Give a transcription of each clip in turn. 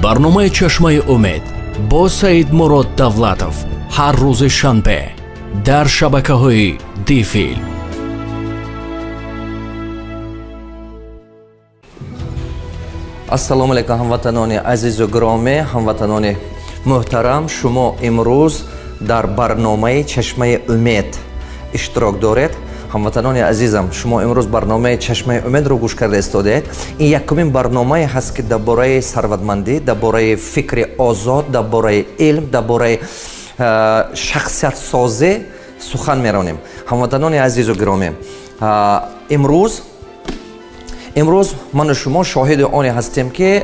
Барномаи Чашмаи умед бо Саидмурод Давлатов ҳар рӯзи шанбе дар шабакаҳои Дифилм. Ассалому алайкум, ҳамватанони азизу гиромӣ, ҳамватанони муҳтарам. Шумо имрӯз дар барномаи Чашмаи умед иштирок доред. Ҳамватанони азизам, шумо имрӯз барномаи Чашмаи умедро гӯш карда истодаед. Ин якумин барномае ҳаст, ки дар бораи сарватмандӣ, дар бораи фикри озод, дар бораи илм, дар бораи шахсиятсозӣ сухан меронем. Ҳамватанони азизу гиромӣ, имрӯз ману шумо шоҳиди оне ҳастем, ки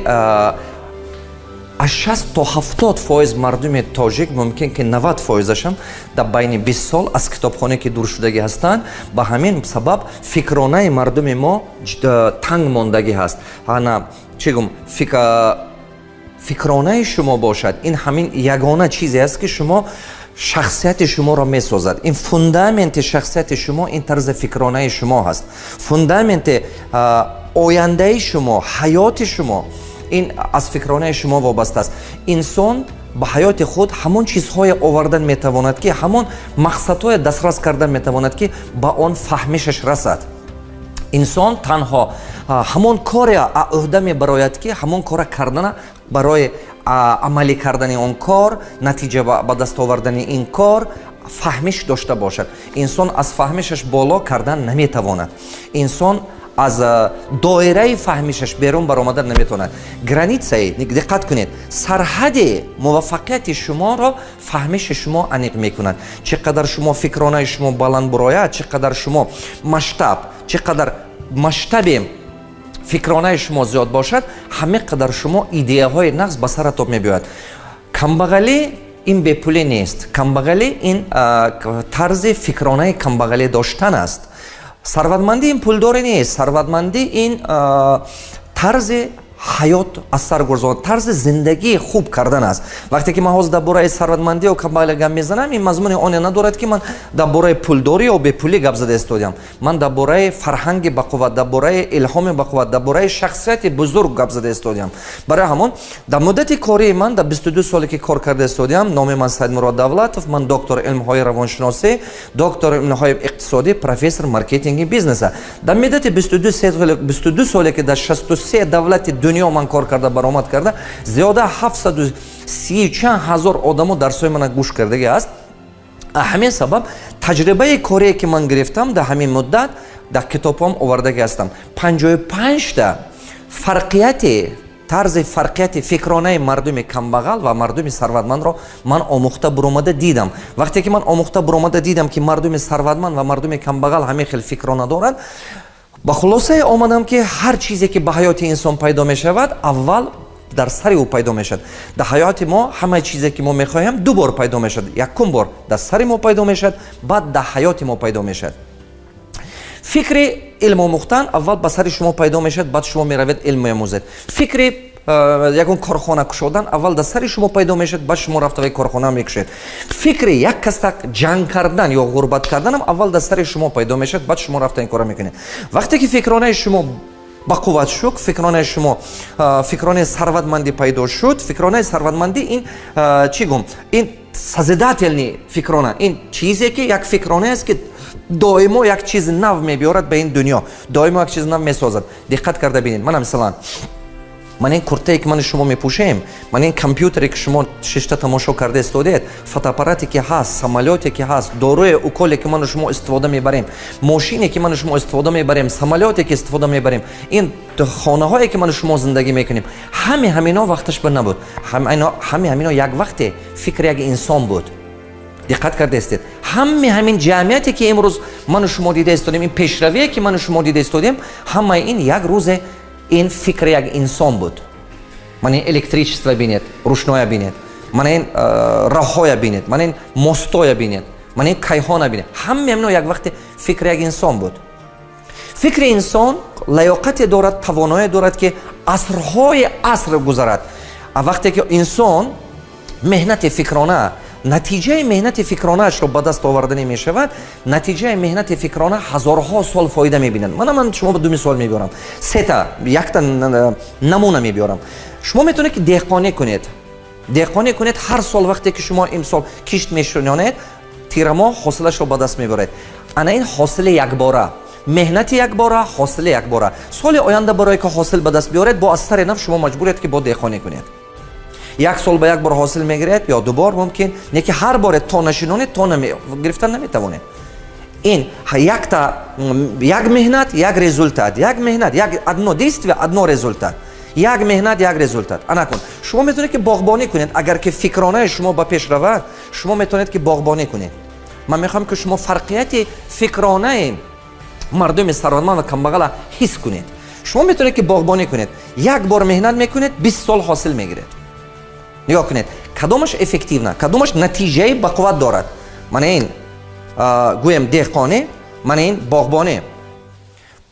аз 60 то 70% мардуми тоҷик, мумкин ки 90%-ашам, дар байни 20 сол аз китобхона ки дур шудагӣ ҳастанд. Ба ҳамин сабаб фикронаи мардуми мо танг мондагӣ ҳаст. Ана чӣ гум, фикронаи шумо бошад, ин ҳамин ягона чизе аст, ки шумо шахсияти шуморо месозад. Ин фундаменти шахсияти шумо, ин тарзи фикронаи шумо ҳаст. Фундаменти ояндаи шумо, ҳаёти шумо ин аз фикронаи шумо вобаста аст. Инсон ба ҳаёти худ ҳамон чизҳое овардан метавонад, ки ҳамон мақсадҳое дастрас кардан метавонад, ки ба он фаҳмишаш расад. Инсон танҳо ҳамон коре ӯҳда мебарояд, ки ҳамон кора кардана, барои амалӣ кардани он кор, натиҷа ба даст овардани ин кор фаҳмиш дошта бошад. Инсон аз фаҳмишаш боло кардан наметавонад, инсон аз доираи фаҳмишаш берун баромадан наметавонад. Границаи, диққат кунед, сарҳади муваффақияти шуморо фаҳмиши шумо аниқ мекунад. Чӣ қадар шумо фикронаи шумо баланд бурояд, чӣ қадар шумо масштаб, чӣ қадар масштаби фикронаи шумо зиёд бошад, ҳамин қадар шумо идеяҳои нағз ба саратон мебиёяд. Камбағалӣ ин бепулӣ нест, камбағалӣ ин тарзи фикронаи камбағалӣ доштан аст. Сарватмандӣ ин пулдорӣ нест, сарватмандӣ ин тарзи ҳаёт аз сар гузаронд, тарзи зиндагии хуб кардан аст. Вақте ки ман ҳозир дар бораи сарватмандӣ ё камбағалӣ гап мезанам, ин мазмуни оне надорад, ки ман дар бораи пулдорӣ ё бепулӣ гап зада истодиам. Ман дар бораи фарҳанги бақувват, дар бораи илҳоми бақувват, дар бораи шахсияти бузург гап зада истодиам. Барои ҳамон дар муддати кории ман, дар 22 соле ки кор карда истодиам, номи ман Саидмурод Давлатов, ман доктор илмҳои равоншиносӣ, доктор илмҳои иқтисодӣ, профессор маркетинги бизнеса. Дар муддати 22 соле ки дар 63 давлати дунё ман кор карда баромад карда, зиёда 730 чанд ҳазор одамо дарсҳои мана гӯш кардагӣ аст. Ҳамин сабаб таҷрибаи корие, ки ман гирифтам дар ҳамин муддат, дар китобҳом овардагӣ ҳастам. 55-та фарқияти, тарзи фарқияти фикронаи мардуми камбағал ва мардуми сарватмандро ман омӯхта буромада дидам. Вақте ки ман омӯхта буромада дидам, ки мардуми сарватманд ва мардуми камбағал ҳамин хел фикрона доранд, ба хулосае омадам, ки ҳар чизе, ки ба ҳаёти инсон пайдо мешавад, аввал дар сари ӯ пайдо мешавад. Дар ҳаёти мо ҳамаи чизе, ки мо мехоҳем, ду бор пайдо мешавад. Якум бор дар сари мо пайдо мешавад, баъд дар ҳаёти мо пайдо мешавад. Фикри илм омӯхтан аввал ба сари шумо пайдо мешавад, баъд шумо меравед, илм меомӯзед. Фикри ягон корхона кушодан аввал дар сари шумо пайдо мешавад, баъд шумо рафта вай корхона мекушед. Фикри як каса ҷанг кардан ё ғурбат карданам аввал дар сари шумо пайдо мешавад, баъд шумо рафта ин кора мекунед. Вақте ки фикронаи шумо бақувват шуд, фикронаи шумо фикронаи сарватмандӣ пайдо шуд. Фикронаи сарватмандӣ ин чӣ гум, ин созидательный фикрона, ин чизе ки як фикронае аст, ки доимо як чизи нав мебиёрад ба ин дунё, доимо як чизи нав месозад. Диққат карда бинед, мана мисалан, ман ин куртае, ки мани шумо мепӯшем, ман ин компютере, ки шумо шишта тамошо карда истодед, фотоаппарате, ки ҳаст, самолёте, ки ҳаст, доруе, уколе, ки ману шумо истифода мебарем, мошине, ки ману шумо истифода мебарем, самолёте, ки истифода мебарем, ин хонаҳое, ки ману шумо зиндагӣ мекунем, ҳами ҳамино вақташ ба набуд. Ҳами ҳамино як вақте фикри як инсон буд. Диққат карда истед, ҳами ҳамин ҷамъияте, ки имрӯз ману шумо дида истодем, ин пешравие, ки ману шумо дида истодем, ҳамаи ин як рӯзе ин фикри як инсон буд. Ман ин электричество бинед, рӯшноя бинед, ман ин роҳҳоя бинед, ман ин мостоя бинед, ман ин кайҳона бинед, ҳамаи ҳамино як вақте фикри як инсон буд. Фикри инсон лаёқате дорад, тавоное дорад, ки асрҳои аср гузарад. А вақте ки инсон меҳнати фикрона Натиҷаи меҳнати фикронаашро ба даст оварданӣ мешавад. Натиҷаи меҳнати фикрона ҳазорҳо сол фоида мебинад. Мана ман шумо ба ду мисол мебиёрам, сета якта намуна мебиёрам. Шумо метавонед, ки деҳқонӣ кунед, деҳқонӣ кунед. Ҳар сол вақте ки шумо имсол кишт мешунонед, тирамоҳ ҳосилашро ба даст мебаред. Ана ин ҳосили якбора, меҳнати якбора, ҳосили якбора. Соли оянда барое ки ҳосил ба даст биёред, бо аз сари нав шумо маҷбуред, ки бо деҳқонӣ кунед. Як сол ба як бор ҳосил мегиред ё ду бор мумкин, не ки ҳар боре то нашинонед, то гирифтан наметавонед. Ин якта як меҳнат, як результат, як меҳнат, як одно действие, одно результат, як меҳнат, як результат. Анакун шумо метавонед, ки боғбонӣ кунед. Агар ки фикронаи шумо ба пеш равад, шумо метавонед, ки боғбонӣ кунед. Ман мехоҳам, ки шумо фарқияти фикронаи мардуми сарватманд ва камбағала ҳис кунед. Шумо метавонед, ки боғбонӣ кунед. Як бор меҳнат мекунед, 20 сол ҳосил мегиред. Нигоҳ кунед, кадомаш эффективна, кадомаш натиҷаи бақувват дорад? Мана ин гӯем деҳқонӣ, мана ин боғбонӣ.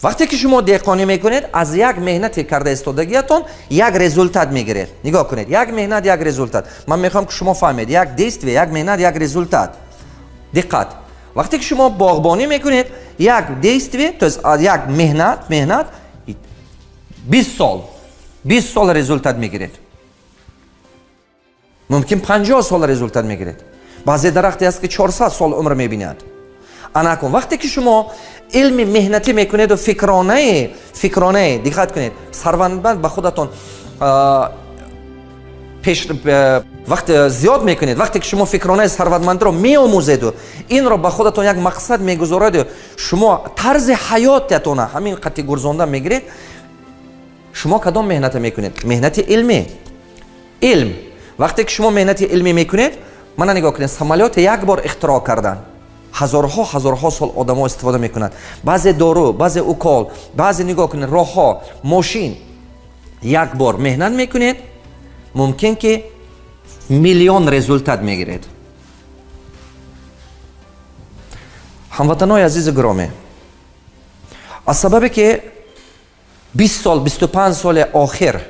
Вақте ки шумо деҳқонӣ мекунед, аз як меҳнати карда истодагиятон як результат мегиред. Нигоҳ кунед, як меҳнат, як результат. Ман мехоҳам, ки шумо фаҳмед: як действие, як меҳнат, як результат. Диққат, вақте ки шумо боғбонӣ мекунед, як действие, то есть як меҳнат, 20 сол, 20 сол результат мегиред, мумкин 50 сол результат мегиред. Баъзе дарахте аст, ки 400 сол умр мебинад. Анакун вақте ки шумо илми меҳнатӣ мекунеду фикронаи, диққат кунед, сарватманд ба худатон пеш вақт зиёд мекунед, вақте ки шумо фикронаи сарватмандиро меомӯзеду инро ба худатон як мақсад мегузораду шумо тарзи ҳаётатона ҳамин қати гурзонда мегиред, шумо кадом меҳната мекунед? Меҳнати илмӣ, илм. Вақте ки шумо меҳнати илмӣ мекунед, мана нигоҳ кунед, самолёте як бор ихтироъ кардан, ҳазорҳо, ҳазорҳо сол одамо истифода мекунанд. Баъзе дору, баъзе укол, баъзе, нигоҳ кунед, роҳҳо, мошин. Як бор меҳнат мекунед, мумкин ки миллион результат мегиред. Ҳамватанои азизу гиромӣ, аз сабабе ки 20 сол, 25 соли охир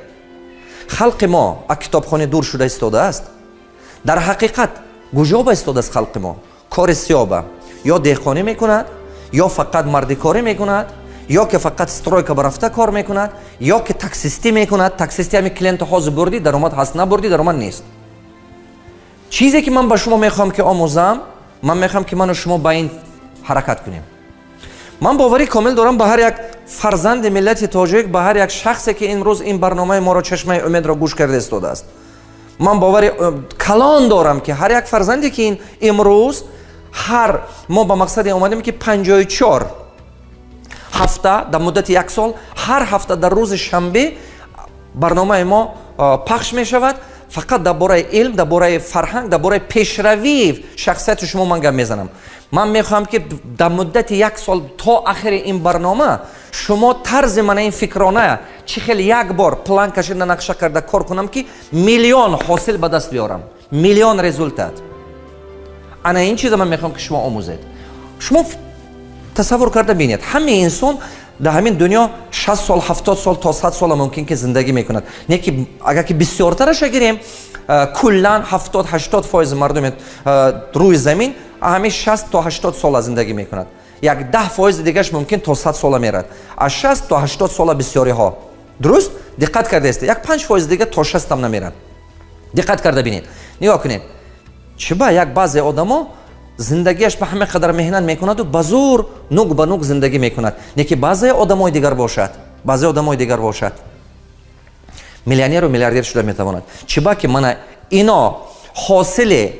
халқи мо аз китобхона дур шуда истодааст, дар ҳақиқат гуҷоба истодааст халқи мо? Кори сиёба, ё деҳқонӣ мекунад, ё фақат мардикорӣ мекунад, ё ки фақат стройка ба рафта кор мекунад, ё ки таксистӣ мекунад. Таксистӣ ҳами клиента ҳозир бурдӣ, даромад ҳаст, набурдӣ, даромад нест. Чизе ки ман ба шумо мехоҳам ки омӯзам, ман мехоҳам, ки ману шумо ба ин ҳаракат кунем. Ман боварӣ комил дорам ба ҳар як фарзанди миллати тоҷик, ба ҳар як шахсе, ки имрӯз ин барномаи моро, Чашмаи умедро, гӯш карда истодааст. Ман бовари калон дорам, ки ҳар як фарзанде, ки ин имрӯз ҳар мо ба мақсаде омадем, ки 54 ҳафта, дар муддати як сол, ҳар ҳафта дар рӯзи шанбе барномаи мо пахш мешавад. Фақат дар бораи илм, дар бораи фарҳанг, дар бораи пешравии шахсияти шумо ман гап мезанам. Ман мехоҳам, ки дар муддати як сол то ахири ин барнома шумо тарзи мана ин фикрона, чӣ хел як бор план кашида, нақша карда кор кунам, ки миллион ҳосил ба даст биёрам, миллион результат. Ана ин чиза ман мехоҳам, ки шумо омӯзед. Шумо тасаввур карда бинед, ҳамаи инсон дар ҳамин дунё 60 сол, 70 сол то 100 сола мумкин ки зиндагӣ мекунад. Не ки агар ки бисёртараша гирем, куллан 70-80 фоизи мардуми рӯи замин ҳамин 60 то 80 сола зиндагӣ мекунад. Як 10 фоизи дигаш мумкин то 100 сола мерад. Аз 60 то 80 сола бисёриҳо. Дуруст, диққат кардаест, як 5 фоизи дига то 60-ам намерад. Диққат карда бинед, нигоҳ кунед, чӣ ба як баъзе одамо зиндагиаш ба ҳама қадар меҳнат мекунаду ба зур нуг ба нуг зиндагӣ мекунад, не ки баъзе одамои дигар бошад, баъзе одамои дигар бошад, миллионеру миллиардер шуда метавонад? Чӣ ба ки мана ино ҳосили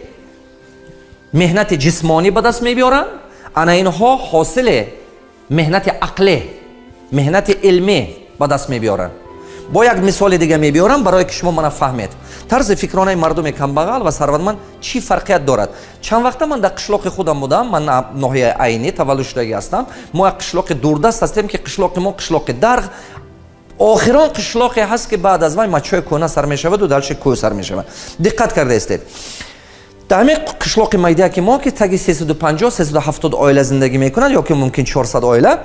меҳнати ҷисмонӣ ба даст мебиёранд, ана инҳо ҳосили меҳнати ақлӣ, меҳнати илмӣ ба даст мебиёранд. Бо як мисоли дига мебиёрам, барое ки шумо мана фаҳмед, тарзи фикронаи мардуми камбағал ва сарватманд чӣ фарқият дорад. Чанд вақта ман дар қишлоқи худам будам. Ман ноҳияи Айнӣ таваллуд шудагӣ ҳастам. Мо як қишлоқи дурдаст ҳастем, ки қишлоқи мо қишлоқи Дарғ, охирон қишлоқе ҳаст, ки баъд аз вай мачои кӯҳна сар мешаваду дальше кӯҳ сар мешавад. Диққат карда истед, дар ҳамин қишлоқи майдияки мо, ки таги 350, 370 оила зиндагӣ мекунад, ё ки мумкин 400 оила.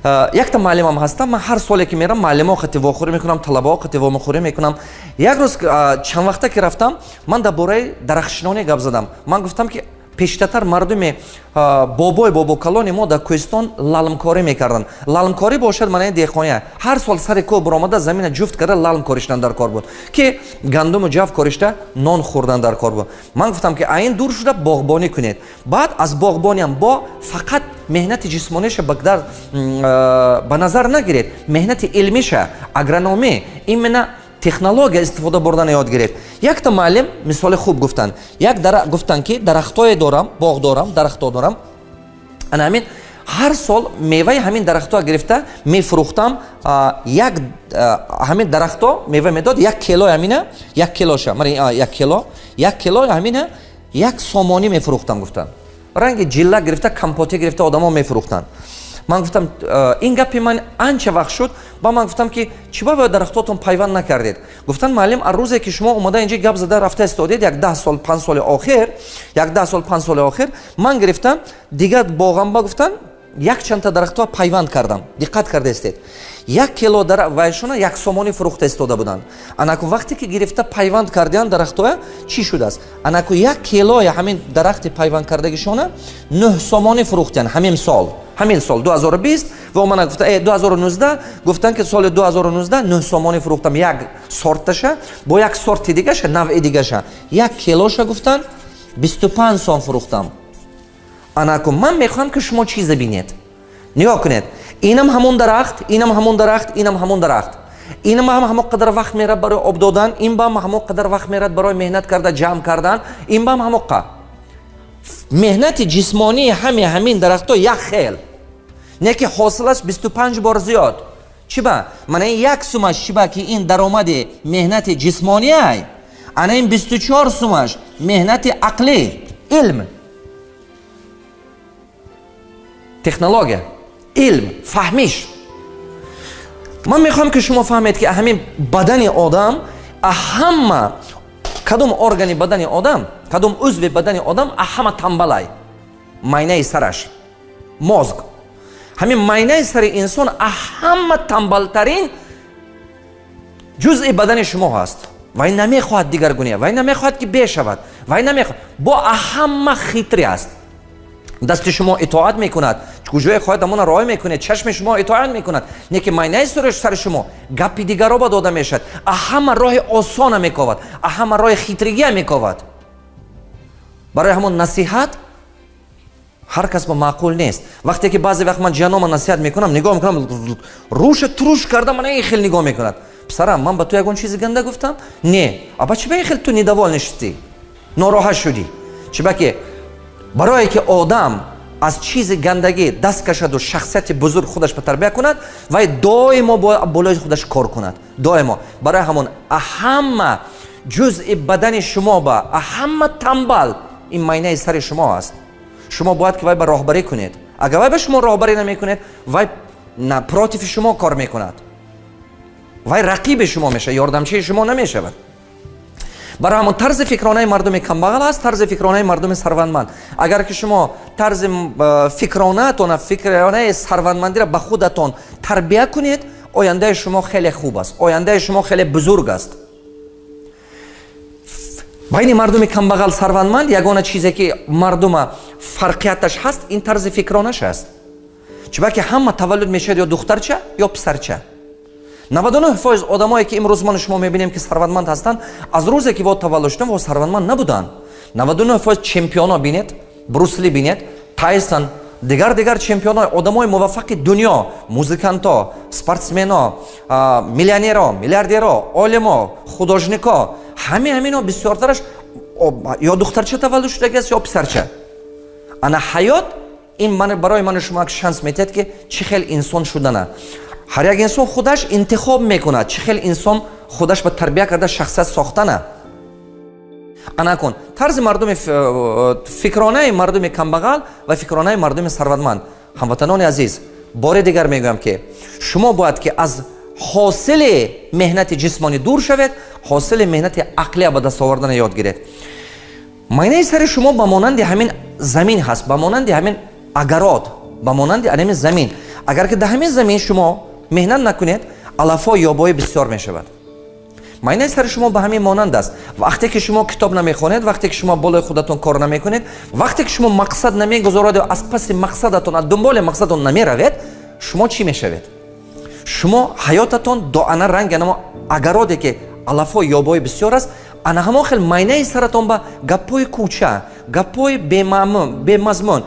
Якта муаллимам ҳастам, ман ҳар соле ки мерам, муаллимо қати вохӯрӣ мекунам, талабаҳо қати вомехӯрӣ мекунам. Як рӯз чанд вақта ки рафтам, ман дар бораи дарахтшинонӣ гап задам. Ман гуфтам, ки пештатар мардуми бобой бобокалони мо дар кӯҳистон лалмкорӣ мекарданд. Лалмкорӣ бошад маънаи деҳқония. Ҳар сол сари кӯҳ баромада, замина ҷуфт карда, лалм кориштан дар кор буд, ки гандуму ҷав коришта, нон хӯрдан дар кор буд. Ман гуфтам, ки аин дур шуда боғбонӣ кунед. Баъд аз боғбониам бо фақат меҳнати ҷисмониша ба назар нагиред, меҳнати илмиша, агрономӣ, именно технология истифода бурдан ёд гиред. Якта муаллим мисоли хуб гуфтанд. Як гуфтанд, ки дарахтое дорам, боғ дорам, дарахто дорам. Ана ҳамин ҳар сол меваи ҳамин дарахтҳо гирифта мефурӯхтам. Як ҳамин дарахтҳо мева медод, 1 килои ҳамина, 1 килоша, 1 кило, 1 килои ҳамина 1 сомонӣ мефурӯхтам, гуфтанд. Ранги ҷилла гирифта, компоте гирифта, одамо мефурӯхтанд. Ман гуфтам, ин гапи ман анча вақт шуд. Ба ман гуфтам, ки чӣ ба дарахтотон пайванд накардед? Гуфтанд: «Муаллим, аз рӯзе ки шумо омада инҷа гап зада рафта истодед, як 10 сол, 5 соли охир, як 10 сол, 5 соли охир ман гирифтам, дигар боғамба, гуфтанд, якчандта дарахтҳо пайванд кардам». Диққат карда истед, 1 кило вайшона 1 сомонӣ фурӯхта истода буданд. Анаку вақте ки гирифта пайванд кардиан дарахтҳоя, чӣ шудааст? Анаку 1 килои ҳамин дарахти пайванд кардагишона 9 сомонӣ фурӯхтиян ҳамин сол, ҳамин сол 2020. Ва мана гуфта, 2019 гуфтанд, ки соли 2019 9 сомонӣ фурӯхтам як сорташа. Бо як сорти дигаша, навъи дигаша, 1 килоша, гуфтанд, 25 сом фурӯхтам. Анаку ман мехоҳам, ки шумо чизе бинед. Нигоҳ кунед: инам ҳамон дарахт, инам ҳамон дарахт, инам ҳамон дарахт. Инам ҳам ҳамон қадар вақт мерад барои об додан, ин бам ҳамон қадар вақт мерад барои меҳнат карда ҷамъ кардан, ин бам ҳамоқа. Меҳнати ҷисмонии ҳами ҳамин дарахтҳо як хел, не ки ҳосилаш 25 бор зиёд. Чӣ ба? Мана ин 1 сумаш чӣ ба? Ки ин даромади меҳнати ҷисмониай. Ана ин 24 сумаш меҳнати ақлӣ, илм, технология, илм, фаҳмиш. Ман мехоҳам, ки шумо фаҳмед, ки ҳамин бадани одам ҳама, кадом органи бадани одам, кадом узви бадани одам ҳама тамбалай? Майнаи сараш, мозг. Ҳамин майнаи сари инсон ҳама тамбалтарин ҷузъи бадани шумо ҳаст. Вай намехоҳад дигаргуния, вай намехоҳад, ки бешавад, вай намехоҳад. Бо ҳама хитрый аст. Дасти шумо итоат мекунад, куҷое хоҳад, ҳамона роҳ мекунед, чашми шумо итоат мекунад, не ки майнаи сари шумо гапи дигаро ба дода мешавад, ҳама роҳи осона мековад, ҳама роҳи хитригия мековад. Барои ҳамон насиҳат ҳар кас ба маъқул нест. Вақте ки баъзе вақт ман ҷанома насиҳат мекунам, нигоҳ мекунам, рӯша туруш карда, мана ин хел нигоҳ мекунад: «Писарам, ман ба ту ягон чизи ганда гуфтам? Не. А ба чи ба ин хел ту недовольный шудӣ, нороҳат шудӣ?» Чиба ки барое ки одам аз чизи гандагӣ даст кашаду шахсияти бузург худаш ба тарбия кунад, вай доимо болои худаш кор кунад, доимо. Барои ҳамон ҳама ҷузъи бадани шумо ба ҳама тамбал ин майнаи сари шумо аст. Шумо бояд ки вай ба роҳбарӣ кунед. Агар вай ба шумо роҳбарӣ намекунед, вай против шумо кор мекунад, вай рақиби шумо мешавад, ёрдамчии шумо намешавад. Барои ҳамон тарзи фикронаи мардуми камбағал аст, тарзи фикронаи мардуми сарватманд. Агар ки шумо тарзи фикронаатона, фикронаи сарватмандиро ба худатон тарбия кунед, ояндаи шумо хеле хуб аст, ояндаи шумо хеле бузург аст. Байни мардуми камбағал, сарватманд ягона чизе ки мардума фарқияташ ҳаст, ин тарзи фикронаш аст. Чунки ҳама таваллуд мешавад ё духтарча, ё писарча. 99% одамое ки имрӯз ман шумо мебинем, ки сарватманд ҳастанд, аз рӯзе ки во таваллуд шуданд, во сарватманд набуданд. 99% чемпионо бинед, Брюс Ли бинед, Тайсон, дигар дигар чемпионо, одамои муваффақи дунё, музиканто, спортсмено, миллионеро, миллиардеро, олимо, художнико, ҳами ҳамино бисёртараш ё духтарча таваллуд шудагиаст, ё писарча. Ана ҳаёт ин барои ману шумо як шанс медиҳад, ки чӣ хел инсон шудана ҳар як инсон худаш интихоб мекунад, чӣ хел инсон худаш ба тарбия карда, шахсият сохтана. Ана кун тарзи мардуми фикронаи мардуми камбағал ва фикронаи мардуми сарватманд. Ҳамватанони азиз, бори дигар мегӯям, ки шумо бояд ки аз ҳосили меҳнати ҷисмонӣ дур шавед, ҳосили меҳнати ақлия ба даст овардана ёд гиред. Майнаи сари шумо ба монанди ҳамин замин ҳаст, ба монанди ҳамин огород, ба монанди ҳамин замин. Агар ки дар ҳамин замин шумо меҳнат накунед, алафҳо ёбои бисёр мешавад. Майнаи сари шумо ба ҳамин монанд аст. Вақте ки шумо китоб намехонед, вақте ки шумо болои худатон кор намекунед, вақте ки шумо мақсад намегузоред ва аз паси мақсадатон, аз дунболи мақсадатон намеравед, шумо чӣ мешавед? Шумо ҳаётатон доана ранг анамо агароде ки алафҳо ёбои бисёр аст, ана ҳамон хел майнаи саратон ба гапҳои кӯча, гапҳои бемазмун.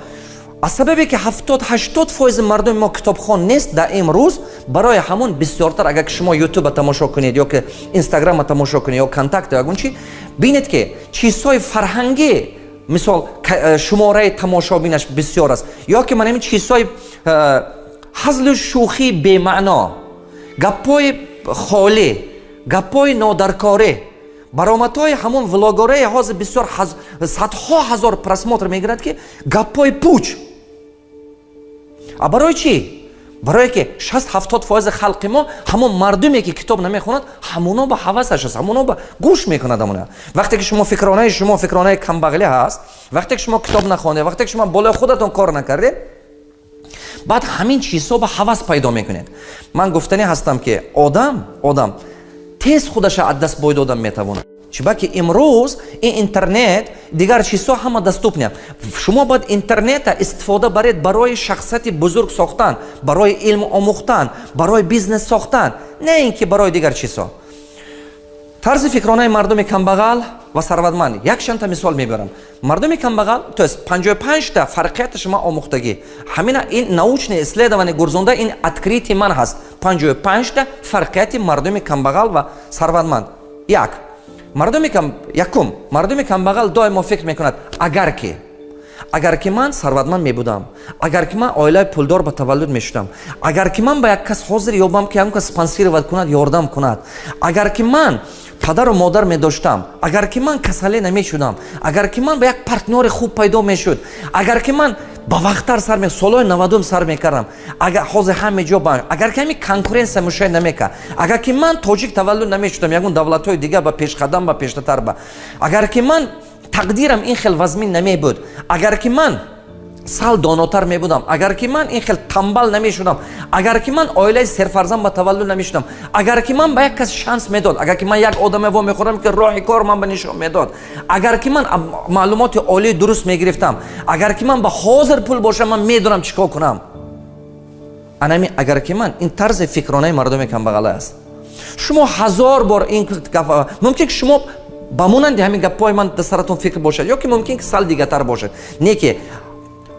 Аз сабабе ки 70-80% мардуми мо китобхон нест дар имрӯз, барои ҳамон бисёртар агар ки шумо ютуба тамошо кунед ё ки инстаграма тамошо кунед ё контакт ягон чи бинед, ки чизҳои фарҳангӣ, мисол, шумораи тамошобинаш бисёр аст, ё ки ман ҳамин чизҳои ҳазлу шӯхии бемаъно, гапҳои холӣ, гапҳои нодаркорӣ, баромадҳои ҳамон влогораи ҳозир бисёр садҳо ҳазор просмотр мегирад, ки гапҳои пуч. А барои чӣ? Барое ки 60-70% халқи мо, ҳамон мардуме ки китоб намехонад, ҳамоно ба ҳавасаш аст, ҳамоно ба гӯш мекунад. Ҳамона вақте ки шумо фикронаи шумо фикронаи камбағлӣ ҳаст, вақте ки шумо китоб нахондед, вақте ки шумо болои худатон кор накардед, баъд ҳамин чизҳо ба ҳавас пайдо мекунед. Ман гуфтанӣ ҳастам, ки одам тез худаша аз даст бой додан метавонад, чунки имрӯз ин интернет, дигар чизҳо ҳама доступны. Шумо бояд интернета истифода баред барои шахсияти бузург сохтан, барои илм омӯхтан, барои бизнес сохтан, на ин ки барои дигар чизҳо. Тарзи фикронаи мардуми камбағал ва сарватманд якчандта мисол мебарам. Мардуми камбағал, то есть 55та фарқияти шумо омӯхтагӣ, ҳамина ин научное исследование гурзонда, ин открытие ман ҳаст. 55та фарқияти мардуми камбағал ва сарватманд. Як, якум, мардуми камбағал доимо фикр мекунад: агар ки ман сарватманд мебудам, агар ки ман оилаи пулдор ба таваллуд мешудам, агар ки ман ба як кас ҳозир ёбам, ки ягон кас спонсировать кунад, ёрдам кунад, агар ки ман падару модар медоштам, агар ки ман касале намешудам, агар ки ман ба як партнёри хуб пайдо мешуд, агар ки ман ба вақттар сар солҳои 90-ум сар мекардам, агар ҳозир ҳаме ҷо, агар ки ҳами конкуренция мушоҳид намекард, агар ки ман тоҷик таваллуд намешудам, ягон давлатҳои дигар ба пешқадам, ба пештатар ба, агар ки ман тақдирам ин хел вазмин намебуд, агар ки ман сал донотар мебудам, агар ки ман ин хел тамбал намешудам, агар ки ман оилаи серфарзанд ба таваллуд намешудам, агар ки ман ба як кас шанс медод, агар ки ман як одаме во мехӯрам, ки роҳи кор ман ба нишон медод, агар ки ман маълумоти олии дуруст мегирифтам, агар ки ман ба ҳозир пул бошам, ман медонам чӣ кор кунам. Анами агар ки ман, ин тарзи фикронаи мардуми камбағала аст. Шумо ҳазор бор ин мумкин ки шумо ба монанди ҳамин гапҳои ман дар саратон фикр бошад ё ки мумкин ки сал дигартар бошад. Не ки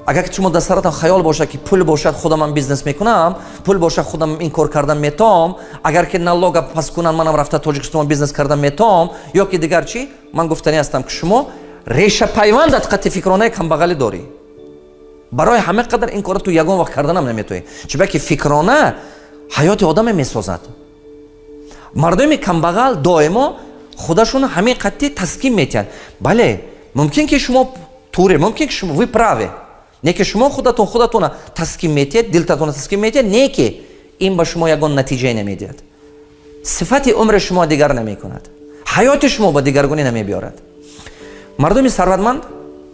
агар ки шумо дар саратон хаёл бошад, ки пул бошад, худамам бизнес мекунам, пул бошад, худам ин кор кардан метавом, агар ки налога пас кунам, манам рафта Тоҷикистон бизнес кардан метавом ё ки дигар чӣ, ман гуфтанӣ ҳастам, ки шумо решапайвандат қатъи фикронаи камбағалӣ дорӣ. Барои ҳама қадар ин корро ту ягон вақт карданам наметавонӣ, чунки фикрона ҳаёти одаме месозад. Мардуми камбағал доимо худашонро ҳамин қатъи таскин метиҳанд. Бале, мумкин ки шумо туре, мумкин ки шумо вы правы, не ки шумо худатон худатона таскин метиҳед, дилтатона таскин метиҳед, не ки ин ба шумо ягон натиҷае намедиҳад, сифати умри шумо дигар намекунад, ҳаёти шумо ба дигаргунӣ намебиёрад. Мардуми сарватманд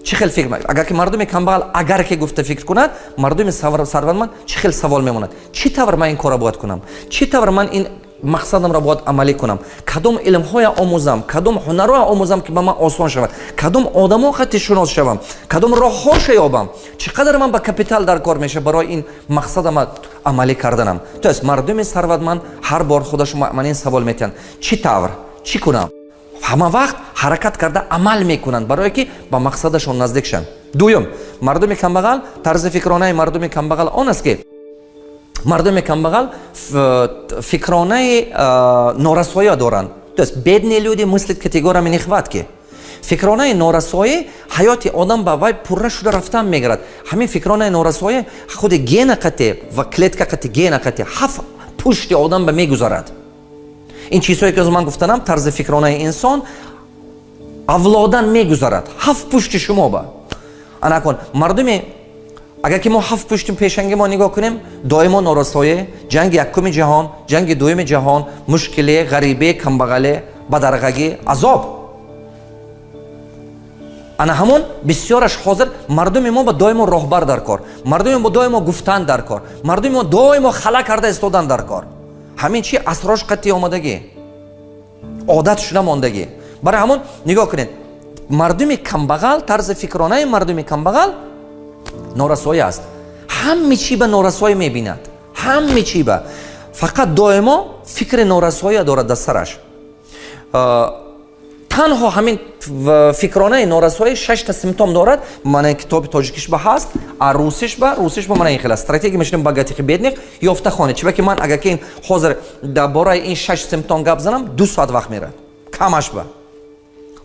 чӣ хел фикр? Агар ки мардуми камбағал агар ки гуфта фикр кунад, мардуми сарватманд чӣ хел савол мемонад? Чӣ тавр ман ин корро бояд кунам? Чӣ тавр ман ин мақсадамро бояд амалӣ кунам? Кадом илмҳоя омӯзам, кадом ҳунарҳоя омӯзам, ки ба ман осон шавад? Кадом одамо қатъи шинос шавам? Кадом роҳҳоша ёбам? Чӣ қадар ман ба капитал дар кор мешавад барои ин мақсадама амалӣ карданам? То есть мардуми сарватманд ҳар бор худашон ман ин савол метиҳанд: чӣ тавр, чӣ кунам? Ҳама вақт ҳаракат карда амал мекунанд, барое ки ба мақсадашон наздик шаванд. Дуюм, мардуми камбағал, тарзи фикронаи мардуми камбағал он аст, ки мардуми камбағал фикронаи норасоя доранд, то есть бедные люди мыслят категориями нехватки. Фикронаи норасоӣ ҳаёти одам ба вай пурра шуда рафтан мегирад. Ҳамин фикронаи норасоӣ худи гена қате ва клетка қати, гена қати ҳафт пушти одам ба мегузарад. Ин чизҳое ки ман гуфтанам, тарзи фикронаи инсон авлодан мегузарад ҳафт пушти шумо ба. Анакун мардуми, агар ки мо ҳафт пушти пешанги мо нигоҳ кунем, доимо норасоӣ, ҷанги якуми ҷаҳон, ҷанги дуюми ҷаҳон, мушкиле, ғарибе, камбағале, бадарғагӣ, азоб. Ана ҳамон бисёраш ҳозир мардуми мо ба доимо роҳбар дар кор, мардуми мо доимо гуфтан дар кор, мардуми мо доимо хала карда истодан дар кор. Ҳамин чи асрош қатъи омадагӣ, одат шуда мондагӣ. Барои ҳамон нигоҳ кунед, мардуми камбағал, тарзи фикронаи мардуми камбағал норасоӣ аст. Ҳаме чи ба норасоӣ мебинад, ҳаме чи ба фақат доимо фикри норасоия дорад дар сараш. Танҳо ҳамин фикронаи норасоӣ шашта симптом дорад. Мана, китоби тоҷикиш ба ҳаст, а русиш ба мана ин хел «Стратегия мышления богатых и бедных» ёфта хонед. Чиба ки ман агар ки ҳозир дар бораи ин шаш симптом гап занам, 2 соат вақт мерад камаш ба.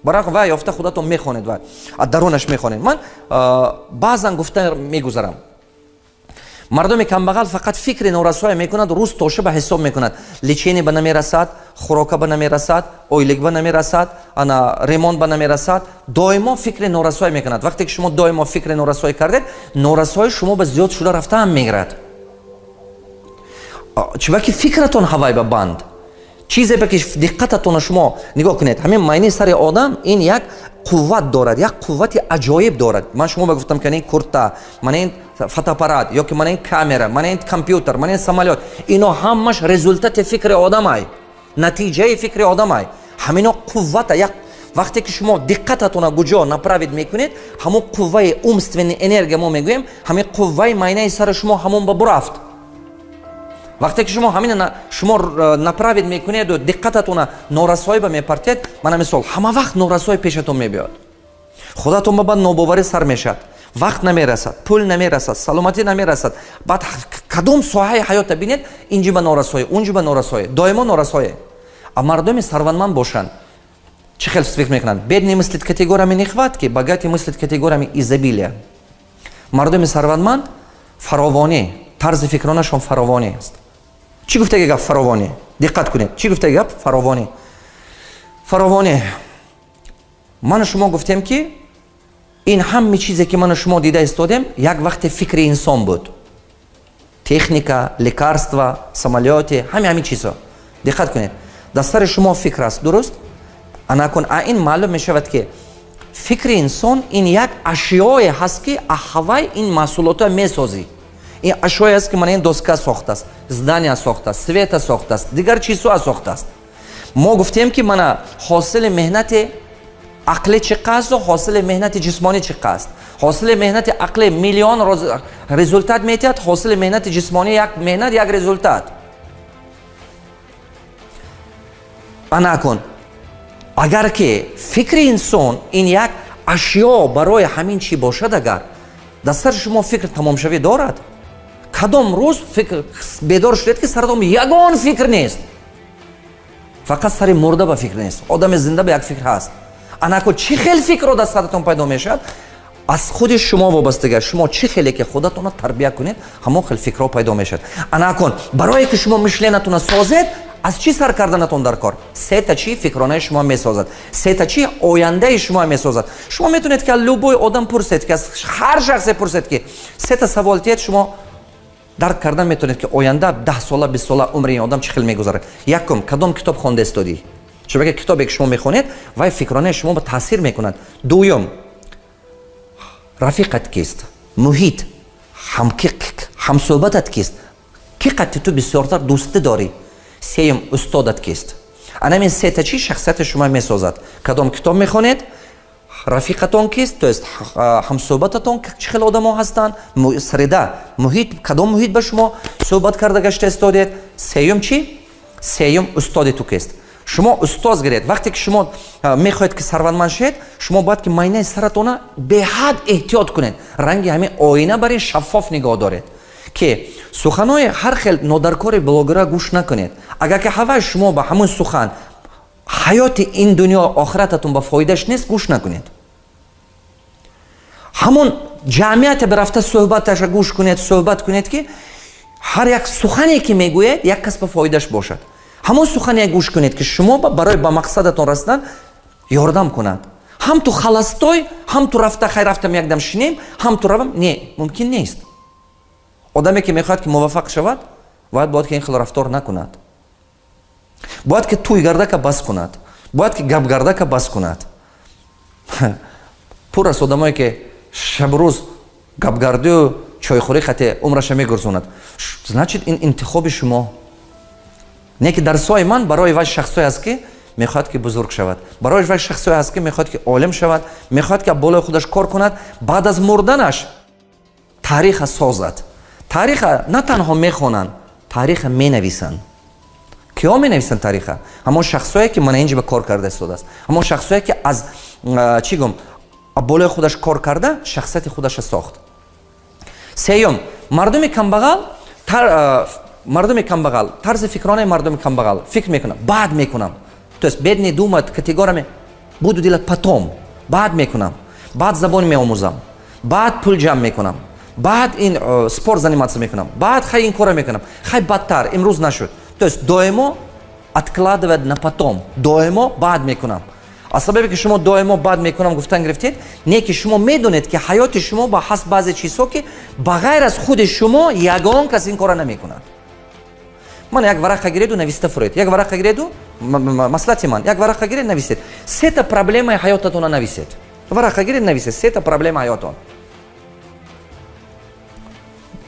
Барои ва ёфта худатон мехонед ва аз дарунаш мехонед. Ман баъзан гуфта мегузарам: мардуми камбағал фақат фикри норасоя мекунад, рӯз то шаба ҳисоб мекунад: лечение ба намерасад, хӯрока ба намерасад, ойлик ба намерасад, ана ремонт ба намерасад. Доимо фикри норасоя мекунад. Вақте ки шумо доимо фикри норасоя кардед, норасои шумо ба зиёд шуда рафтаам мегирад. Чиба ки фикратон ҳавай ба банд чизе ба ки диққататона шумо нигоҳ кунед. Ҳамин майни сари одам ин як қувват дорад, як қуввати аҷоиб дорад. Ман шумо ба гуфтам, ки ин курта, мана ин фотоаппарат ёки мана ин камера, мана ин компютер, мана ин самолёт, ино ҳамаш результати фикри одамай, натиҷаи фикри одамай. Ҳамино қуввата. Як вақте ки шумо диққататона куҷо направить мекунед, ҳамон қувваи умственный энергия мо мегӯем, ҳамин қувваи майнаи сари шумо ҳамон ба бурафт. Вақте ки шумо ҳамин шумо направить мекунеду диққататона норасоӣ ба мепартед, мана мисол, ҳама вақт норасоӣ пешатон мебиёд, худатон ба баъд нобоварӣ сар мешавад: вақт намерасад, пул намерасад, саломатӣ намерасад. Баъд кадом соҳаи ҳаёта бинед, инҷи ба норасоӣ, унҷи ба норасоӣ, доимо норасоӣ. А мардуми сарватманд бошанд, чӣ хел фикр мекунанд? Бедный мыслит категориями нехватки, богатый мыслит категориями изобилия. Мардуми сарватманд фаровонӣ, тарзи фикронашон фаровонӣ аст. Чӣ гуфтаги гап фаровонӣ? Диққат кунед, чӣ гуфтаги гап фаровонӣ? Фаровонӣ, ману шумо гуфтем, ки ин ҳаме чизе, ки ману шумо дида истодем, як вақте фикри инсон буд: техника, лекарства, самолёты, ҳаме ҳамин чизҳо. Диққат кунед, дар сари шумо фикр аст, дуруст? Анакун, а ин маълум мешавад, ки фикри инсон ин як ашёе ҳаст, ки аҳавай ин маҳсулотро месозӣ. Ин ашёе аст, ки мана ин доска сохтааст, здания сохтааст, света сохтааст, дигар чизҳоа сохтааст. Мо гуфтем, ки мана ҳосили меҳнати ақлӣ чӣ қасту ҳосили меҳнати ҷисмонӣ чӣ қаст. Ҳосили меҳнати ақлӣ миллион результат метиҳад, ҳосили меҳнати ҷисмонӣ як меҳнат, як результат. Анакун, агар ки фикри инсон ин як ашё барои ҳамин чӣ бошад, агар дар сари шумо фикр тамомшавӣ дорад, кадом рӯз фикр бедор шудед, ки саратон ягон фикр нест? Фақат сари мурда ба фикр нест, одами зинда ба як фикр ҳаст. Анако, чӣ хел фикрро дар саратон пайдо мешавад, аз худи шумо вобастага. Шумо чӣ хеле ки худатонро тарбия кунед, ҳамон хел фикрҳо пайдо мешавад. Анакун, барое ки шумо мышлениятонро созед, аз чӣ сар карданатон дар кор? Сета чӣ фикронаи шумо месозад, сета чӣ ояндаи шумо месозад. Шумо метавонед, ки аз любой одам пурсед, ки аз ҳар шахсе пурсед, ки сета савол тиҳед, шумо дарк кардан метавонед, ки оянда 10 сола, 20 сола умри ин одам чӣ хел мегузарад. Якум: кадом китоб хонда истодӣ? Чунки китобе, ки шумо мехонед, вай фикронаи шумо ба таъсир мекунад. Дуюм: рафиқат кист, муҳит, ҳамсӯҳбатат кист, ки қадди ту бисёртар дӯстӣ дорӣ? Сеюм: устодат кист? Анамин сета чӣ шахсияти шумо месозад: кадом китоб мехонед, рафиқатон кист, то есть ҳамсӯҳбататон чӣ хел одамо ҳастанд, среда, муҳит, кадом муҳит ба шумо суҳбат карда гашта истодед. Сеюм чӣ? Сеюм: устоди ту кист? Шумо устоз гиред. Вақте ки шумо мехоҳед, ки сарватманд шавед, шумо бояд, ки майнаи саратона беҳад эҳтиёт кунед, ранги ҳамин оина бар ин шаффоф нигоҳ доред, ки суханои ҳар хел нодаркори блогера гӯш накунед. Агар ки ҳавай шумо ба ҳамун сухан ҳаёти ин дунё, охирататон ба фоидаш нест, гӯш накунед. Ҳамон ҷамъияте бирафта суҳбаташа гӯш кунед, суҳбат кунед, ки ҳар як сухане, ки мегӯед, як кас ба фоидаш бошад. Ҳамон сухане гӯш кунед, ки шумо барои ба мақсадатон расидан ёрдам кунад. Ҳам ту холостой, ҳам ту рафта хай рафтам, якдам шинем, ҳам ту равам, не, мумкин нест. Одаме, ки мехоҳад, ки муваффақ шавад, бояд ки ин хел рафтор накунад, бояд ки тӯйгардака бас кунад, бояд ки гапгардака бас кунад. Пур аст одамое, ки шабрӯз гапгардию чойхӯрӣ хате умраша мегурзонад. Значит, ин интихоби шумо. Не ки дарсҳои ман барои вай шахсое аст, ки мехоҳад, ки бузург шавад, барои вай шахсое аст, ки мехоҳад, ки олим шавад, мехоҳад, ки болои худаш кор кунад, баъд аз мурданаш таъриха созад. Таъриха на танҳо мехонанд, таъриха менависанд. Киҳо менависанд таъриха? Ҳамон шахсое, ки мана инҷа ба кор карда истодааст, ҳамон шахсое, ки аз чӣ гум, болои худаш кор карда, шахсияти худаша сохт. Сеюм, мардуми камбағал, тарзи фикронаи мардуми камбағал: фикр мекунам, баъд мекунам. То есть бедный думает категориями «буду делать потом», баъд мекунам, баъд забон меомӯзам, баъд пул ҷамъ мекунам, баъд ин спорт заниматься мекунам, баъд хай ин кора мекунам, хай бадтар имрӯз нашуд. То есть доимо откладывать на потом, доимо баъд мекунам. Аз сабабе ки шумо доимо баъд мекунам гуфтан гирифтед, не ки шумо медонед, ки ҳаёти шумо ба ҳаст баъзе чизҳо, ки ба ғайр аз худи шумо ягон кас ин кора намекунад. Ман як варақа гиреду нависта фуред, як варақа гиреду, маслиҳати ман, як варақа гиред, нависед сета проблемаи ҳаётатона. Нависед, варақа гиред, нависед сета проблема ҳаётон.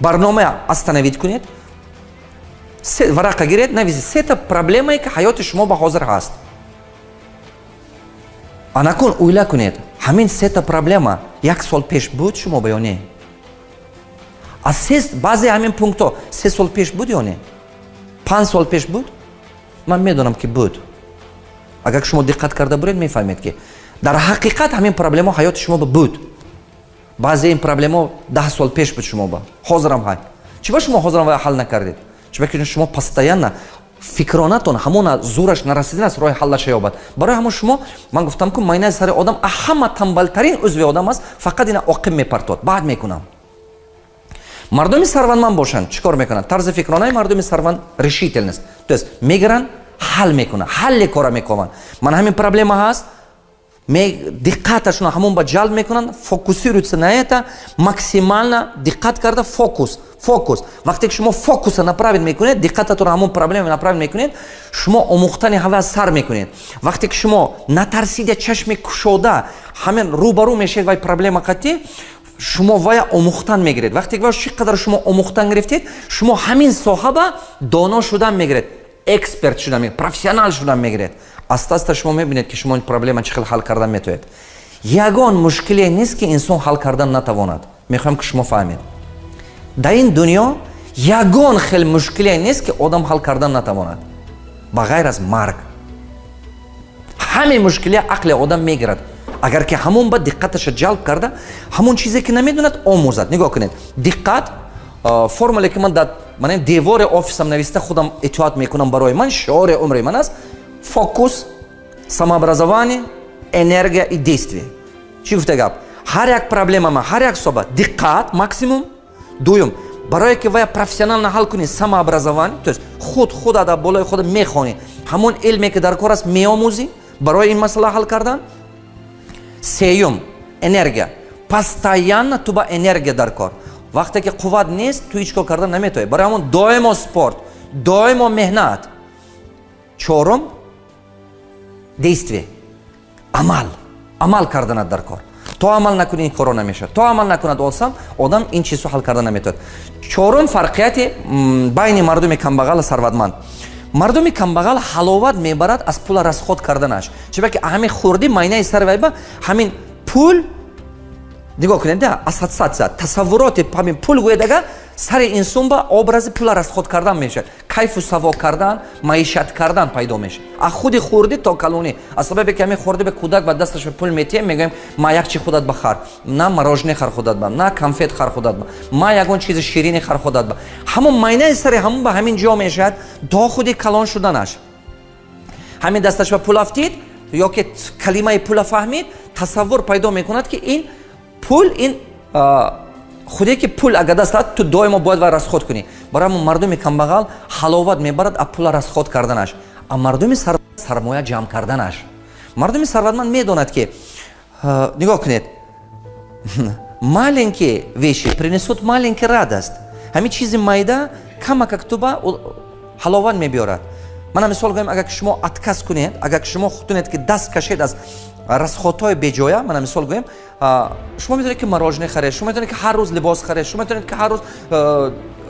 Барнома остановить кунед, варақа гиред, нависед сета проблемае, ки ҳаёти шумо ба ҳозир ҳаст. Анакун уйла кунед: ҳамин сета проблема як сол пеш буд шумо ба ё не? Аз баъзе ҳамин пунктҳо 3 сол пеш буд ё не? 5 сол пеш буд? Ман медонам, ки буд. Агар шумо диққат карда буред, мефаҳмед, ки дар ҳақиқат ҳамин проблема ҳаёти шумо ба буд. Баъзе ин проблемо 10 сол пеш буд шумо ба, ҳозирам ҳай. Чӣ ба шумо ҳозирам ҳал накардед? Чунки шумо постоянно фикронатон ҳамона зураш нарасидан аст роҳи ҳаллаша ёбад. Барои ҳамон шумо ман гуфтам, ку майнаи сари одам ҳама тамбалтарин узви одам аст, фақат ина оқиб мепартод, баъд мекунам. Мардуми сарватманд бошанд, чӣ кор мекунанд? Тарзи фикронаи мардуми сарватманд решительность, то есть мегиранд, ҳал мекунанд, ҳалли кора мекунанд. Ман ҳамин проблема ҳаст, диққаташонро ҳамон ба ҷалб мекунанд, фокусируются на это, максимально диққат карда, фокус, фокус. Вақте ки шумо фокуса направить мекунед, диққататонро ҳамон проблема направить мекунед, шумо омӯхтани ҳава сар мекунед. Вақте ки шумо натарсида, чашми кушода ҳамин рӯбарӯ мешавед вай проблема қатӣ, шумо вая омӯхтан мегиред. Вақте ки чӣ қадар шумо омӯхтан гирифтед, шумо ҳамин соҳаба доно шудан мегиред, эксперт шудан мегиред, профессионал шудан мегиред. Аста аста шумо мебинед, ки шумо ин проблема чӣ хел ҳал кардан метавонед. Ягон мушкиле нест, ки инсон ҳал кардан натавонад. Мехоҳам, ки шумо фаҳмед: дар ин дунё ягон хел мушкиле нест, ки одам ҳал кардан натавонад, ба ғайр аз марг. Ҳаме мушкиле ақли одам мегирад, агар ки ҳамон ба диққаташа ҷалб карда, ҳамон чизе, ки намедонад, омӯзад. Нигоҳ кунед, диққат, формуле, ки ман дар девори офисам нависта, худам итоат мекунам, барои ман шиори умри ман аст: фокус, самообразование, энергия и действие. Чӣ гуфта гап? Ҳар як проблемама, ҳар як соба диққат максимум. Дуюм, барое ки вая профессионально ҳал кунӣ, самообразование, то есть худ худа дар болои худ мехонӣ, ҳамон илме, ки дар кор аст, меомӯзӣ барои ин масъала ҳал кардан. Сеюм, энергия. Постоянно ту ба энергия дар кор. Вақте ки қувват нест, ту ҳеҷ кор кардан наметавонӣ. Барои ҳамон доимо спорт, доимо меҳнат. Чорум, действие, амал. Амал карданат дар кор. То амал накунӣ, ин коро намешавад. То амал накунад осам одам, ин чизҳо ҳал карда наметавонад. Чорум фарқияти байни мардуми камбағал сарватманд: мардуми камбағал ҳаловат мебарад аз пула расход карданаш, чунки ҳамин хурдӣ майнаи сари вайба ҳамин пул. Нигоҳ кунед, ассоциация, тасаввуроти ҳамин пул гӯедага, сари инсон ба образи пула расход кардан мешавад, кайфу саво кардан, маишат кардан пайдо мешавад аз худи хурдӣ то калонӣ. Аз сабабе ки ҳамин хурдӣ ба кӯдак ба дасташ пул метиҳем, мегӯем: «Ма як чи худат ба хар, на мороженое хар худат ба, на конфет хар худат ба, ма ягон чизи ширине хар худат ба». Ҳамон майнаи сари ҳамон ба ҳамин ҷо мешавад то худи калон шуданаш. Ҳамин дасташ ба пул афтид ё ки калимаи пула фаҳмид, тасаввур пайдо мекунад, ки ин пул, ин худе ки пул агар даст дад, ту доимо бояд вай расход кунӣ. Барои ҳамон мардуми камбағал ҳаловат мебарад аз пула расход карданаш, а мардуми сармоя ҷамъ карданаш. Мардуми сарватманд медонад, ки, нигоҳ кунед, маленькие вещи принесут маленький радость. Ҳамин чизи майда камакак ту ба ҳаловат мебиёрад. Мана мисол гӯем, агар ки шумо отказ кунед, агар ки шумо хутунед, ки даст кашед аз Расходҳои беҷоя, мана мисол гӯем, шумо метавонед, ки мороженое харед, шумо метавонед, ки ҳар рӯз либос харед, шумо метавонед, ки ҳар рӯз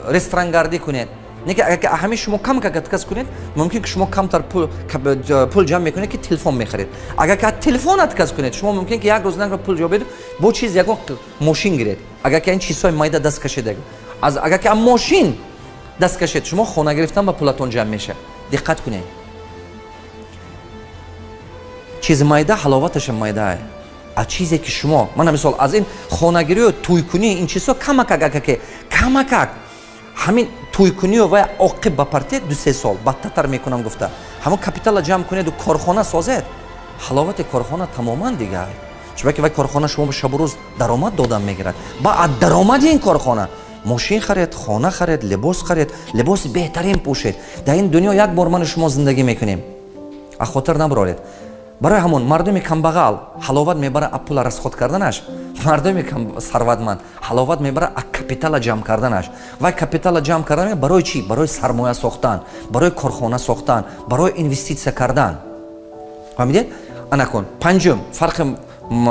ресторангардӣ кунед. Не ки агар ҳамин шумо кам отказ кунед, мумкин ки шумо камтар пул ҷамъ мекунед, ки телефон мехаред. Агар ки аз телефон отказ кунед, шумо мумкин ки як рӯз на пул ҷо бед, бо чиз ягон мошин гиред. Агар ки ин чизҳои майда даст кашед, агар ки аз мошин даст кашед, шумо хона гирифтан ба пулатон ҷамъ мешавад. Диққат кунед, чизи майда ҳаловаташа майдаа. А чизе ки шумо, мана мисол, аз ин хонагирию тӯйкунӣ, ин чизҳо камакак, агаке камакак ҳамин тӯйкунию ва оқиб ба партед, 2-3 сол бадтатар мекунам гуфта, ҳамон капитала ҷамъ кунеду корхона созед, ҳаловати корхона тамоман дигар. Чунки вай корхона шумо шабу рӯз даромад додан мегирад. Ба аз даромади ин корхона мошин харед, хона харед, либос харед, либоси беҳтарин пӯшед. Дар ин дунё як бор ману шумо зиндагӣ мекунем, аз хотир набароред. Барои ҳамон мардуми камбағал ҳаловат мебара аз пула расход карданаш, мардуми сарватманд ҳаловат мебара аз капитала ҷамъ карданаш. Вай капитала ҷамъ кардан барои чӣ? Барои сармоя сохтан, барои корхона сохтан, барои инвеститсия кардан. Фаҳмидед? Анакун, панҷум фарқи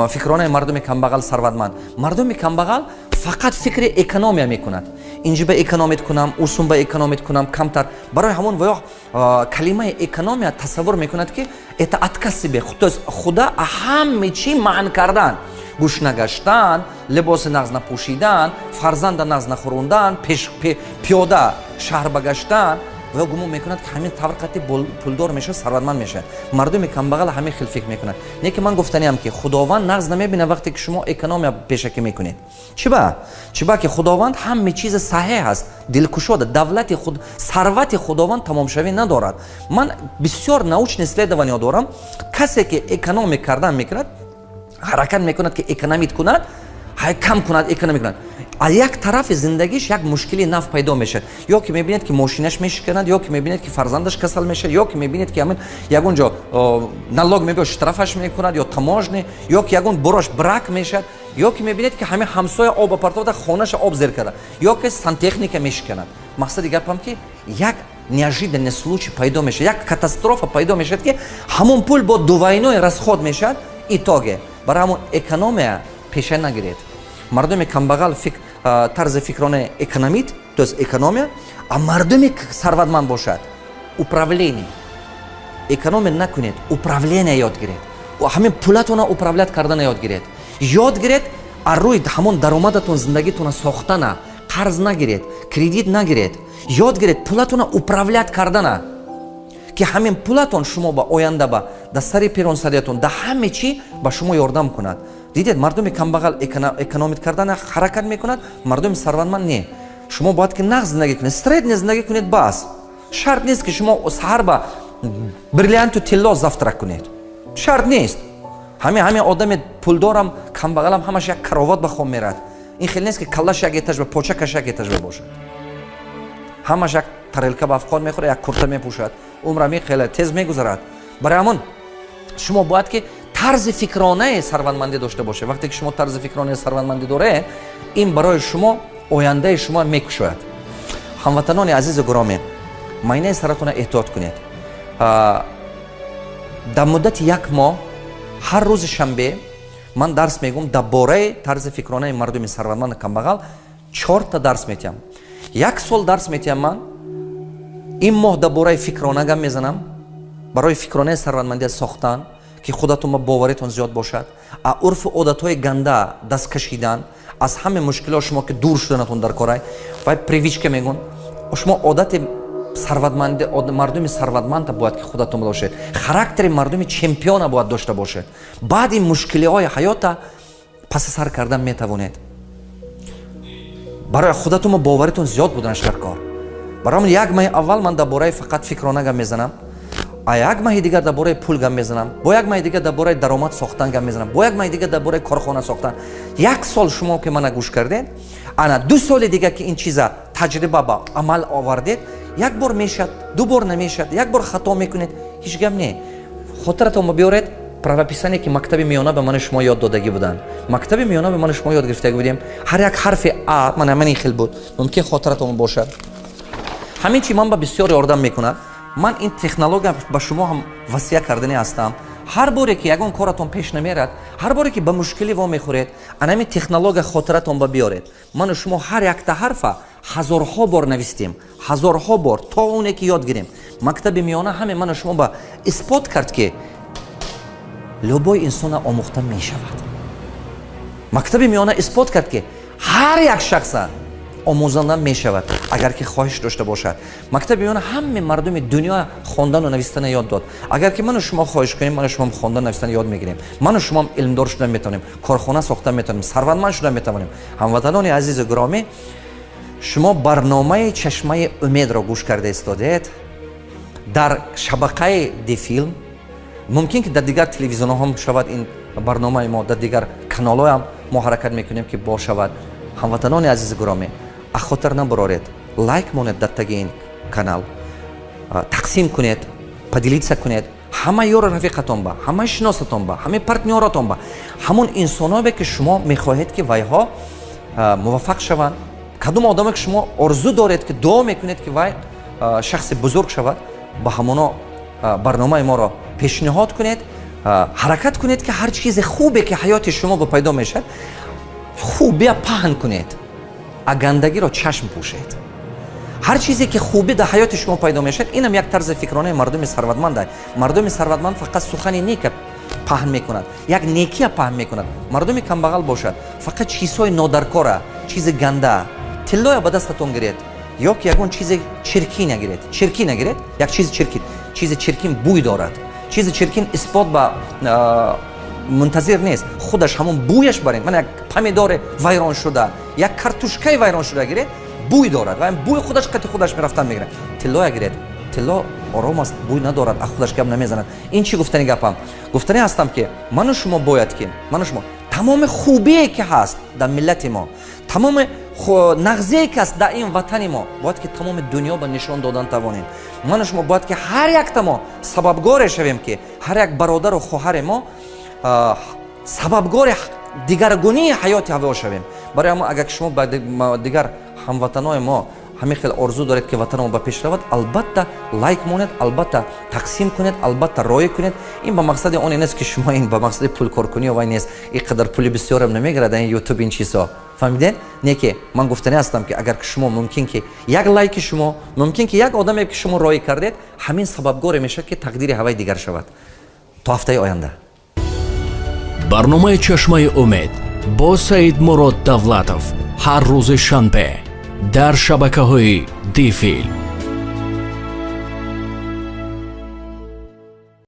фикронаи мардуми камбағал, сарватманд. Мардуми камбағал фақат фикри экономия мекунад: инҷи ба экономить кунам, усум ба экономить кунам камтар. Барои ҳамон воё калимаи экономия тасаввур мекунад, ки это отказ себе, то есть худа ҳаме чӣ манъ кардан: гӯш нагаштан, либоси нағз напӯшидан, фарзанда нағз нахӯрондан, пиёда шаҳр ба гаштан. Ва гумон мекунад, ки ҳамин тавр қати пулдор мешавад, сарватманд мешавад. Мардуми камбағал ҳамин хел фикр мекунад. Не ки ман гуфтаниам, ки Худованд нағз намебинад, вақте ки шумо экономия пешакӣ мекунед. Чиба? Чиба ки Худованд ҳаме чизи саҳеҳ аст, дилкушода, давлати худ, сарвати Худованд тамомшавӣ надорад. Ман бисёр научный исследования дорам. Касе ки экономия кардан мекунад, ҳаракат мекунад, ки экономить кунад, кам кунад, экономӣ кунад, аз як тарафи зиндагиш як мушкили нав пайдо мешавад: ё ки мебинед, ки мошинаш мешиканад, ё ки мебинед, ки фарзандаш касал мешавад, ё ки мебинед, ки ҳамин ягон ҷо налог мебиёд, штрафаш мекунад, ё таможня, ё ки ягон борош брак мешавад, ё ки мебинед, ки ҳамин ҳамсоя об апартовада, хонаша об зер карда, ё ки сантехника мешиканад. Мақсади гапам, ки як неожиданный случай пайдо мешавад, як катастрофа пайдо мешавад, ки ҳамон пул бо двойной расход мешавад. Итоге барои ҳамон экономия пеша нагиред. Мардуми камбағал тарзи фикронаи экономить, то есть экономия, а мардуми сарватманд бошад управление. Экономия накунед, управление ёд гиред. Ҳамин пулатона управлять кардана ёд гиред. Ёд гиред аз рӯи ҳамон даромадатон зиндагитона сохтана. Қарз нагиред, кредит нагиред. Ёд гиред пулатона управлять кардана, ки ҳамин пулатон шумо ба оянда, ба дар сари пиронсариятон, дар ҳаме чӣ ба шумо ёрдам кунад. Дидед, мардуми камбағал экономить кардана ҳаракат мекунад, мардуми сарватманд не. Шумо бояд ки нағз зиндагӣ кунед, средний зиндагӣ кунед, бас. Шарт нест, ки шумо саҳар ба бриллианту тилло завтрак кунед, шарт нест. Ҳамин одами пулдорам, камбағалам ҳамаш як кароват ба хоб мерад. Ин хел нест, ки каллаш як этаж ба, почакаш як этаж бошад. Ҳамаш як тарелка ба афқон мехӯрад, як курта мепӯшад. Умра мехеле тез мегузарад. Барои ҳамон шумо бояд ки тарзи фикронаи сарватмандӣ дошта бошед. Вақте ки шумо тарзи фикронаи сарватмандӣ доред, ин барои шумо ояндаи шумо мекушояд. Ҳамватанони азизу гиромӣ, майнаи саратона эҳтиёт кунед. Дар муддати як моҳ ҳар рӯзи шанбе ман дарс мегӯм дар бораи тарзи фикронаи мардуми сарватманду камбағал. Чорта дарс метиҳам, як сол дарс метиҳам. Ман ин моҳ дар бораи фикрона гап мезанам, барои фикронаи сарватмандия сохтан, ки худатон ба боваритон зиёд бошад, а урфу одатҳои ганда даст кашидан, аз ҳаме мушкилиҳо шумо ки дур шуданатон дар корай. Вай привычка мегӯн. Шумо одати сарватманди мардуми сарватманда бояд ки худатон бошед, характери мардуми чемпиона бояд дошта бошед. Баъди мушкилиҳои ҳаёта паси сар кардан метавонед. Барои худатон боваритон зиёд буданаш дар кор. Барои як маҳи аввал ман дар бораи фақат фикрона гап мезанам, а як маҳи дигар дар бораи пул гап мезанам, бо як маҳи дигар дар бораи даромад сохтан гап мезанам, бо як маҳи дигар дар бораи корхона сохтан. Як сол шумо ки мана гӯш кардед, ана 2 соли дигар ки ин чиза таҷриба ба амал овардед, як бор мешавад, ду бор намешавад, як бор хато мекунед, ҳеҷ гап не. Хотиратон ба биёред правописание, ки мактаби миёна ба мани шумо ёд додагӣ буданд. Мактаби миёна ба мани шумо ёд гирифтагӣ будем. Ҳар як ҳарфи а мана ман ин хел буд, мумкин хотиратон бошад. Ҳамин чи ман ба бисёр ёрдам мекунад. Ман ин технология ба шумо ҳам васия карданӣ ҳастам. Ҳар боре ки ягон коратон пеш намерад, ҳар боре ки ба мушкилӣ вомехӯред, анами технология хотиратон ба биёред. Ману шумо ҳар якта ҳарфа ҳазорҳо бор навистем, ҳазорҳо бор, то оне ки ёд гирем. Мактаби миёна ҳаме ману шумо ба исбот кард, ки любой инсона омӯхта мешавад. Мактаби миёна исбот кард, ки ҳар як шахса омӯзонда мешавад, агар ки хоҳиш дошта бошад. Мактаби миёна ҳаме мардуми дунё хондану навистана ёд дод. Агар ки ману шумо хоҳиш кунем, ману шумо хондану навистана ёд мегирем, ману шумоам илмдор шуда метавонем, корхона сохта метавонем, сарватманд шуда метавонем. Ҳамватанони азизу гиромӣ, шумо барномаи «Чашмаи умедро» гӯш карда истодед дар шабақаи Дифилм. Мумкин ки дар дигар телевизионҳо ҳам шавад ин барномаи мо, дар дигар каналҳоам мо ҳаракат мекунем, ки бошавад. Ҳамватанони азизи гиромӣ, аз хотир набароред, лайк монед дар таги ин канал, тақсим кунед, поделиться кунед ҳама ёру рафиқатон ба, ҳамаи шиносатон ба, ҳамаи партнёратон ба, ҳамон инсоное, ки шумо мехоҳед, ки вайҳо муваффақ шаванд, кадом одаме, ки шумо орзу доред, ки дуо мекунед, ки вай шахси бузург шавад, ба ҳамоно барномаи моро пешниҳод кунед. Ҳаракат кунед, ки ҳар чизе хубе, ки ҳаёти шумо ба пайдо мешавад, хубия паҳн кунед, а гандагиро чашм пӯшед. Ҳар чизе ки хубӣ дар ҳаёти шумо пайдо мешавад, инам як тарзи фикронаи мардуми сарватманд. Мардуми сарватманд фақат сухани нека паҳн мекунад, як некия паҳн мекунад. Мардуми камбағал бошад, фақат чизҳои нодаркора, чизи ганда. Тиллоя ба дастатон гиред ё ки ягон чизи чиркина гиред, чиркина гиред, як чизи чиркин. Чизи чиркин бӯй дорад, чизи чиркин исбот ба мунтазир нест, худаш ҳамон бӯяш баред. Мана, як помидори вайрон шуда, як картушкаи вайрон шуда гиред, бӯй дорад ва бӯи худаш қати худаш мерафтан мегирад. Тиллоя гиред, тилло ором аст, бӯй надорад, а худаш гап намезанад. Ин чӣ гуфтани гапам? Гуфтани ҳастам, ки ману шумо бояд, ки ману шумо тамоми хубие, ки ҳаст дар миллати мо, тамоми нағзие, ки аст дар ин ватани мо, бояд ки тамоми дунё ба нишон додан тавонем. Ману шумо бояд ки ҳар якта мо сабабгоре шавем, ки ҳар як бародару хоҳари мо сабабгори дигаргунии ҳаёти ҳаво шавем. Барои ҳамон, агар шумо ба дигар ҳамватанои мо ҳамин хел орзу доред, ки ватанамо ба пеш равад, албатта, лайк монед, албатта, тақсим кунед, албатта, роя кунед. Ин ба мақсади оне нест, ки шумо ин ба мақсади пулкоркунӣ вай нест, ин қадар пули бисёрам намегирад ин Ютуб, ин чизҳо, фаҳмидед? Не ки ман гуфтанӣ ҳастам, ки агар шумо мумкин ки як лайки шумо, мумкин ки як одаме, ки шумо роӣ кардед, ҳамин сабабгоре мешавад, ки тақдири ҳаваи дигар шавад. То ҳафтаи оянда. Барномаи «Чашмаи умед» бо Саидмурод Давлатов ҳар рӯзи шанбе дар шабакаҳои Дифилм.